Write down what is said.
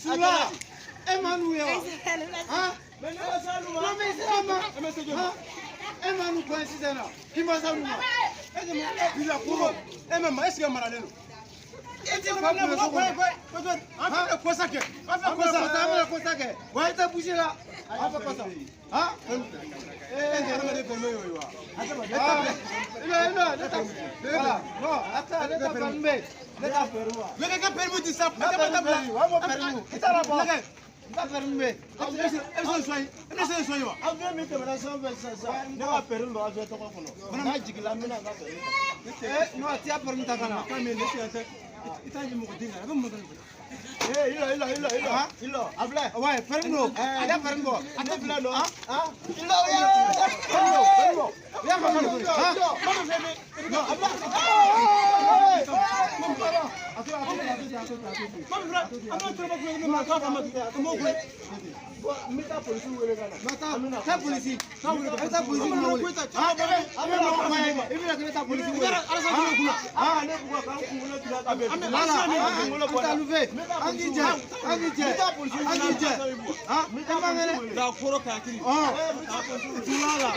Sula, e ma n'u ye wa? Han? Non mais sera ma. Han? E ma n'u gɛn sisan nɔ k'i ma s'u ma. Bila kuro. E ma est-ce que maralen don? E tɛ fa kun so kɔnɔ. An fɛ kosa kɛ. An fɛ An bɛna kosa. kosa, an bɛna kosa kɛ. Wa i tɛ bouger la. An fɛ kosa. Han? E tɛ adamaden permis ye o ye wa? Ah, i bɛ ne ta. Voilà. Non, attends, ne ta permis bɛ yen. Ne ta permis wa. Ne ka permis di sa. Ne ta permis, wa mo permis. I t'a labɔ. Ne ta permis bɛ yen. E bɛ se soigner. E bɛ se soigner wa? Avion min tɛmɛna sanfɛ sisan sisan ne ka permis bɛ avion tɔgɔ kɔnɔ n'a jiginna n bɛna n ka permis ta. Eh, non, ti ya permis ta ka na. Kan min ne tɛ i t'a di mɔgɔ den kan a bɛ mɔgɔ den Ee i lɔ i lɔ i lɔ i lɔ i lɔ a filɛ. Ouais, permis don. A ya permis bɔ. A tɛ filɛ don. Ah i lɔ ye. Permis bɔ, permis bɔ. I y'a faamu han? Non a filɛ. N bɛ taa polisiw wele ka na. Taa, taa polisi. I bɛ taa polisi fana wele. Han? I bɛna kuma ye, i bɛna k'i bɛ taa polisi wele. Ah ne bugɔ k'an kunkolo tila ka bɛn. Voilà, kunkolo an bɔra. t'a levé. An k'i jɛ, an k'i jɛ, an k'i jɛ. Han? I man kɛnɛ. K'a koro k'a kiri. Ɔn, tula la.